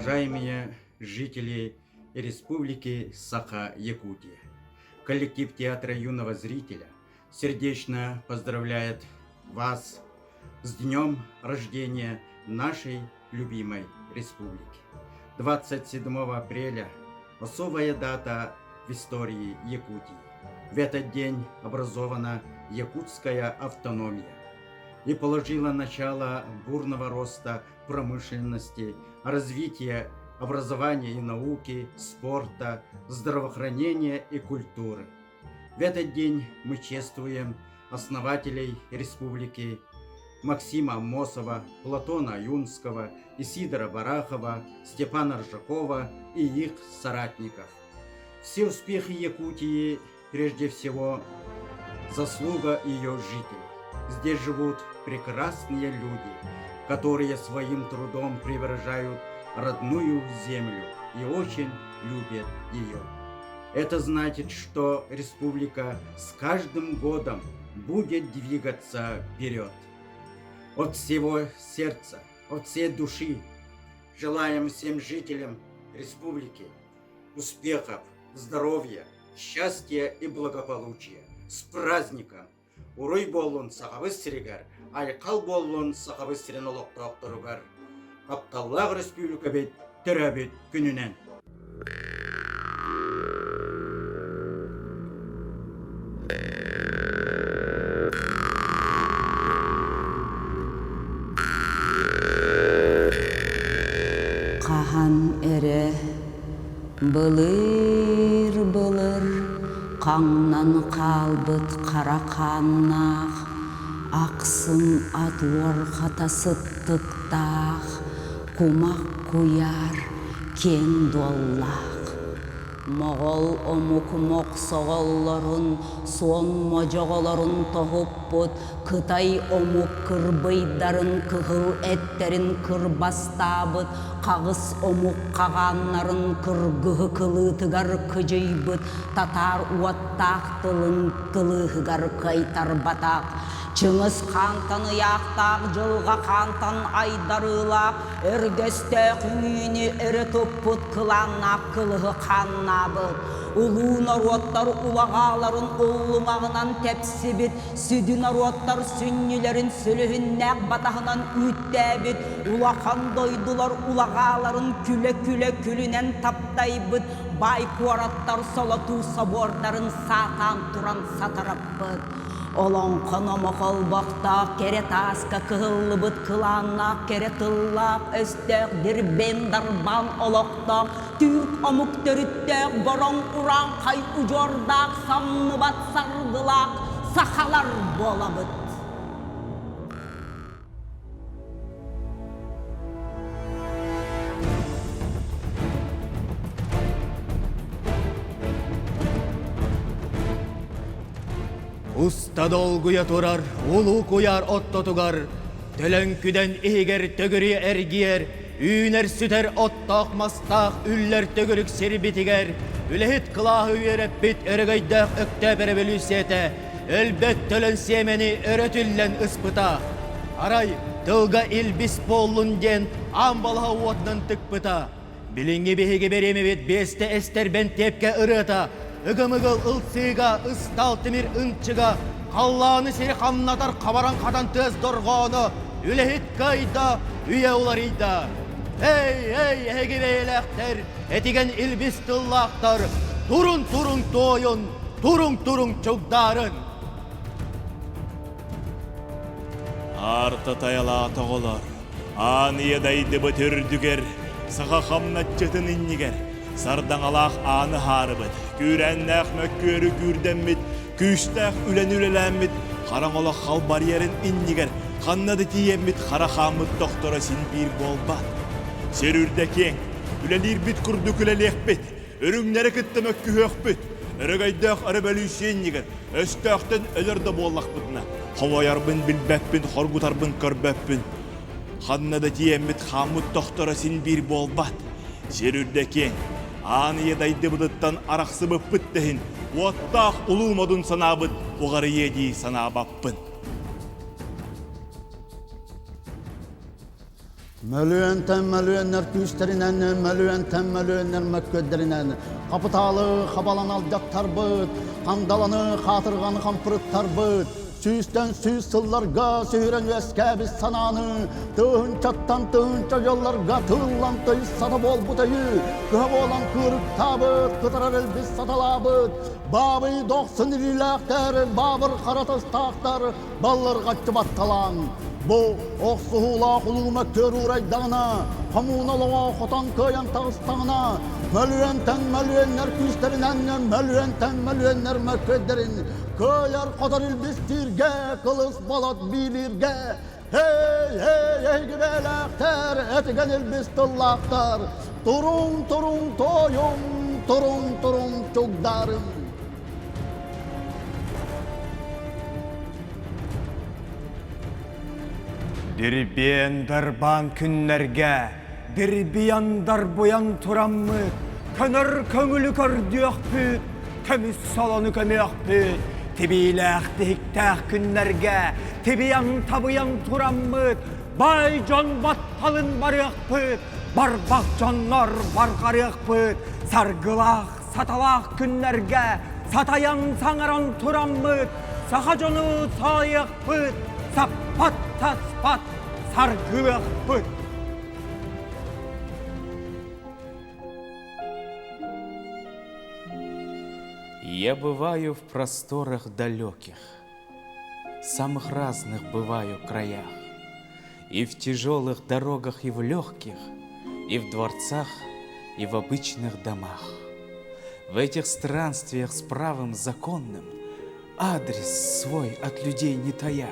Уважаемые жители Республики Саха-Якутия! Коллектив Театра юного зрителя сердечно поздравляет вас с днем рождения нашей любимой республики. 27 апреля – особая дата в истории Якутии. В этот день образована Якутская автономия и положила начало бурного роста промышленности, развития образования и науки, спорта, здравоохранения и культуры. В этот день мы чествуем основателей республики Максима Аммосова, Платона Аюнского, Исидора Барахова, Степана Ржакова и их соратников. Все успехи Якутии прежде всего заслуга ее жителей. Здесь живут прекрасные люди, которые своим трудом преображают родную землю и очень любят ее. Это значит, что республика с каждым годом будет двигаться вперед. От всего сердца, от всей души желаем всем жителям республики успехов, здоровья, счастья и благополучия. С праздником! Уруй буоллун Сахабыт сиригэр, айхал буоллун Сахабыт сирин олохтоохторугар! Тапталлаах өрөспүүбүлүкэбит төрөөбүт күнүнэн! Хаһан эрэ Былыыр-былыр хаҥнан хаалбыт хара хааннаах, ахсым ат уорҕата сыттыктаах, кумах куйаар киэҥ дуоллаах. Моҕол омук мохсоҕоллорун, суон модьоҕолорун тоһуппут Кытай омук кырбыйдарын кыһыл эттэрин кырбастаабыт, хаҕыс омук хаҕааннарын кыргыһы кылыытыгар кыдьыйбыт, татаар уоттаах тылын кылыыһыгар кыайтарбатах, Чыҥыс хаантан ыйаахтаах дьылҕа хаантан айдарыылаах, өргөстөөх үҥүүнү өрө туппут кылааннаах кылыһы хааннаабыт, улуу норуоттар улаҕааларын уллуҥаҕынан тэпсибит, сүдү норуоттар сүнньүлэрин сүлүһүннээх батаһынан үүттээбит, улахан дойдулар улаҕааларын күлэ-күлэ күлүнэн таптайбыт, баай куораттар солотуу собуордарын саатаан туран сатараппыт. Олоҥхо номох олбохтоох кэрэ тааска кыһыллыбыт кылааннаах кэрэ тыллаах өстөөх дирбэн дарбаан олохтоох түүрк омук төрүттээх бороҥ урааҥхай удьуордаах самныбат саргылаах сахалар буолабыт. Уста долгуйа турар улуу куйаар оттотугар төлөҥкүдэн иһигэр төгүрүйэ эргийэр үүнэр-сүтэр оттоох-мастаах үллэр төгүрүк сирбитигэр үлэһит кылааһы үөрэппит өрөгөйдөөх Өктөөп өрөбөлүүссүйэтэ өлбөт төлөн сиэмэни өрө түллэн ыспыта. Арай тылга илбис буоллун диэн аан балаһа уотунан тыкпыта. Билиҥҥи биһиги бириэмэбит биэстэ эстэр бэнтиэпкэ ырыата, ыгым-ыгыл ылсыыга, ыстаал тимир ынчыга, халлааны сири хамнатар хабаран хатан тыас дорҕооно, үлэһит кыайда, үйэ уларыйда. Эй, эй, эһиги бэйэлээхтэр, этигэн илбис тыллаахтар, турун-туруҥ туойун, туруҥ-туруҥ чугдаарын! Аарта тайалаат оҕолор, аан ийэ дайдыбыт үрдүгэр, саха хамначчытын иннигэр, сардаҥалаах ааны хаарыбыт, күүрээннээх мөккүөрү күүрдэммит, күүстээх үлэни үлэлээммит, хараҥ олох халбарыйарын иннигэр ханна да тиийэммит хара хааммыт тохторо син биир буолбат. Сир үрдэ киэҥ, үлэлиирбит курдук үлэлиэхпит, Үрүҥнэри кытта мөккүһүөхпүт, өрөгөйдөөх өрөбөлүүссүйэ иннигэр өстөөхтөн өлөр да буоллахпытына, хомойорбун билбэппин, хоргутарбын көрбөппүн. Ханна да тиийэммит хааммыт тохторо син биир буолбат. Сир үрдэ киэҥ, аан ийэ дайдыбытыттан арахсыбыппыт да иһин, уоттаах улуу модун санаабыт уҕарыйыа дии санаабаппын. Мөлүйүөнтэн мөлүйүөннэр күүстэринэн, мөлүйүөнтэн мөлүйүөннэр мөккүөрдэринэн хапытаалы хабалан алдьаттарбыт, хандаланы хаатырҕаны хампырыттарбыт, сүүстэн сүүс сылларга сүһүрэн үөскээбит санааны тыһыынчаттан тыһыынча дьоллорго тыыллан тыйыс сата буолбут өйү, кыһа буолан кыырыктаабыт, кытарар илбис саталаабыт, баабый дохсун илиилээхтэр, баабыр хара тастаахтар баллырҕаччы батталаан, бу охсуһуулаах улуу мөккүөр уурайдаҕына, хомууна олоҕо хотон кыайан таҕыстаҕына, мөлүйүөнтэн мөлүйүөннэр күүстэринэн мөлүйүөнтэн мөлүйүөннэр мөккүөрдэрин кыайар-хотор илбистииргэ, кылыс болот биилииргэ, Эй, эй, эһиги бээлээхтэр, этигэн илбис тыллаахтар, туруҥ, туруҥ, туойуҥ, туруҥ, туруҥ, чугдаарыҥ. Дирбиэн дарбаан күннэргэ дирбийэн дарбыйан тураммыт, көнөр көҥүлү көрдүөхпүт, көмүс солону көмүөхпүт, тибиилээх тиһиктээх күннэргэ тибийэн табыйан тураммыт, баай дьон батталын барыахпыт, барбах дьоннор барҕарыахпыт, саргылаах саталаах күннэргэ сатайан саҥаран тураммыт, саха дьону саайыахпыт, саппат таспат саргылыахпыт. Я бываю в просторах далеких, Самых разных бываю краях, И в тяжелых дорогах, и в легких, И в дворцах, и в обычных домах. В этих странствиях с правом законным Адрес свой от людей не тая,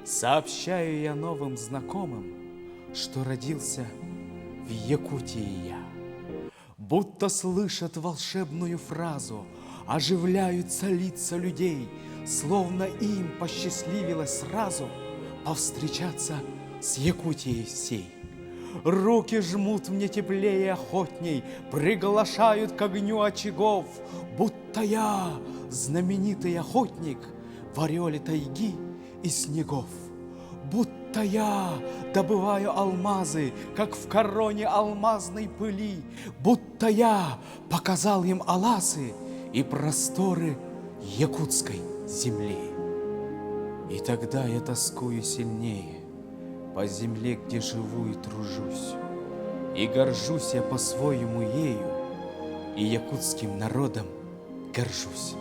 Сообщаю я новым знакомым, Что родился в Якутии я. Будто слышат волшебную фразу, Оживляются лица людей, Словно им посчастливилось сразу Повстречаться с Якутией всей. Руки жмут мне теплее и охотней, Приглашают к огню очагов, Будто я знаменитый охотник В ореоле тайги и снегов. Будто я добываю алмазы, как в короне алмазной пыли, Будто я показал им аласы и просторы якутской земли. И тогда я тоскую сильнее по земле, где живу и тружусь, И горжусь я по-своему ею, и якутским народом горжусь.